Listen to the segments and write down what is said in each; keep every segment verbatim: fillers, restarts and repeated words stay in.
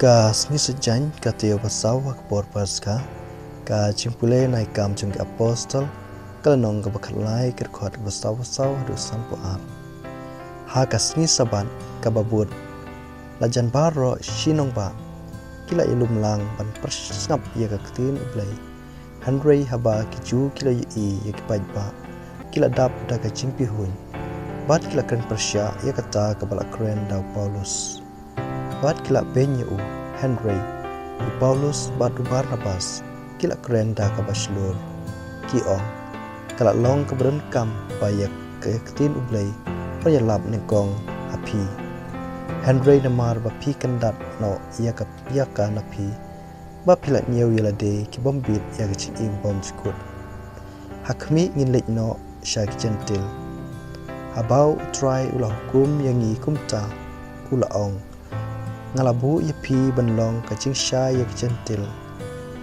Ka sngi Saitjaiñ, ka taïew ba saw ha ka por Paskha. Ka jingpule na ki Kam jong ki Apostol, ka lynnong kaba khatlai, ka dkhot kaba saw ba saw haduh sanphew ar. Ha ka sngi Sabbath kaba bud, la jan baroh shi nongbah ki la ïalum lang ban pyrsngap ïa ka ktien U Blei. Hynrei haba ki Jiw ki la ïohi ïa ki paidbah, ki la dap da ka jingpihuiñ, bad ki la kren pyrshah ïa kata kaba la kren da u Paulus. Bad ki la beiñ ïa u. Hynrei u Paulus bad u Barnabas ki la kren da kaba shlur. Ki ong, ka la long kaba donkam ba ïa ka ktien U Blei ban ïalap nyngkong ha phi. Hynrei namar ba phi kyndat noh ïa ka, ïa ka na phi, ba phi la ñiew ïa lade ki bym bit ïa ka jingim bymjukut. Ha khmih ngin leit noh sha ki Jentil. Haba U Trai u la hukum ïa ngi kumta, u la ong, nga la buh ïa phi ban long ka jingshai ïa ki Jentil,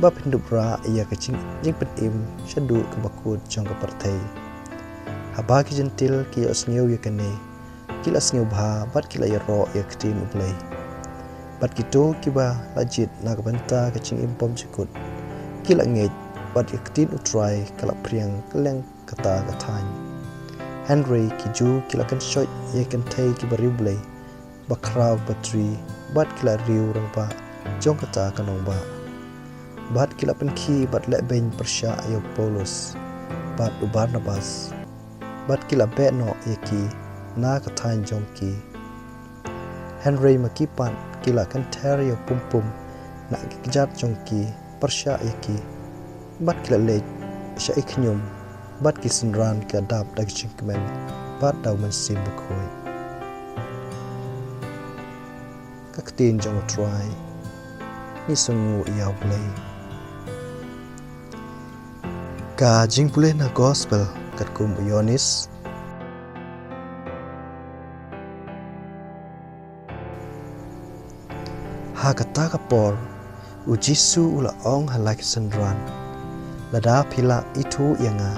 ba phin dup rah ïa ka jing, jingpynim shaduh kaba kut jong ka pyrthei. Haba ki Jentil ki ïohsngew ïa kane, ki la sngewbha bad ki la ïaroh ïa ka ktien U Blei. Bad kito kiba la jied na ka bynta ka jingim bymjukut, ki la ngeit, bad ïa ka ktien U Trai ka la phriang kylleng kata ka thaiñ. Hynrei ki Jiw ki la kynshoit ïa ki kynthei kiba riewblei, bakhraw patri, bad ki la riew rangbah jong kata ka nongbah. Bad ki la pynkhih bad lehbeiñ pyrshah ïa u Paulus bad u Barnabas, bad ki la beh noh ïa ki na ka thaiñ jong ki. Hynrei ma ki pat ki la kynther ïa u pumpum na ki kjat jong ki pyrshah ïa ki, bad ki la leit sha i khñium, bad ki synran ki la dap da ka jingkmen bad da U Mynsiem Bakhuid. Ka ktien jong U Trai. Ngi sngewnguh ïa U Blei. Ka jingpule na Gospel katkum u Ïoannis. Ha kata ka por, u Jisu u la ong ha la ki synran, lada phi la ithuh ïa nga,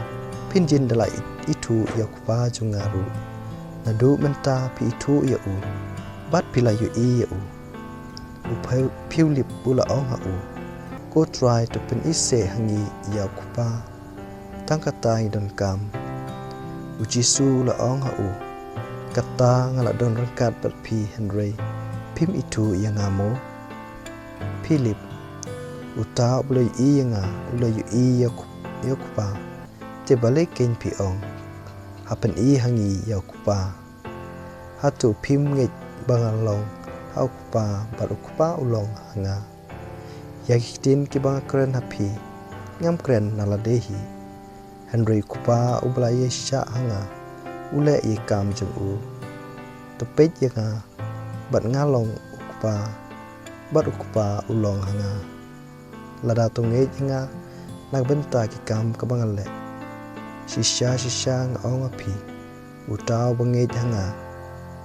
phin jin da la i-, ithuh ïa u Kpa jong nga ruh. Naduh mynta phi ithuh ïa u, bad phi la ïohi ïa u. U Phil-, Philip u la ong ha u, Ko Trai, to pyni seh ha ngi ïa u Kpa, tang kata ngi donkam. U Jisu u la ong ha u, kata nga la don ryngkat bad phi hynrei phim ithuh ïa nga mo? Philip, uta uba la ïohi ïa nga, u la ïohi ïa u, ïa u Kpa. Te balei keiñ phi ong, ha pyni ha ngi ïa u Kpa? Hato phim ngeit ba nga long ha u Kpa bad u Kpa u long ha nga? Ïa ki ktien kiba nga kren ha phi, ngam kren na lade hi. Hynrei u Kpa uba la ïaishah ha nga, u leh ïa i kam jong u. To peit ïa nga, bad nga long u Kpa, bad u Kpa u long ha nga. Lada to ngeit ïa nga na ka bynta ki kam kaba nga leh, shisha shisha nga ong ha phi, uta uba ngeit ha nga,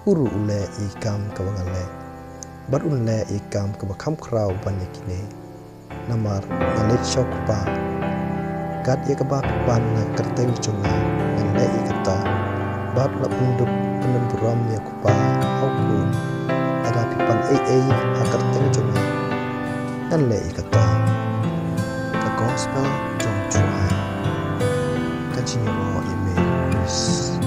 u ruh u leh ïa i kam kaba nga leh, bad un leh ïa i kam kaba kham khraw ban ïa kine. Namar nga leit sha u Kpa. Kat ïa kaba phi pan na ka kyrteng jong nga, ngan leh ïa kata. Bad la pyndup pynburom ïa u Kpa ha u Khun. Lada phi pan ei ei ha ka kyrteng jong nga, ngan leh ïa kata. Ka Gospel jong U Trai. Ka jingïaroh ïa me, Khrist.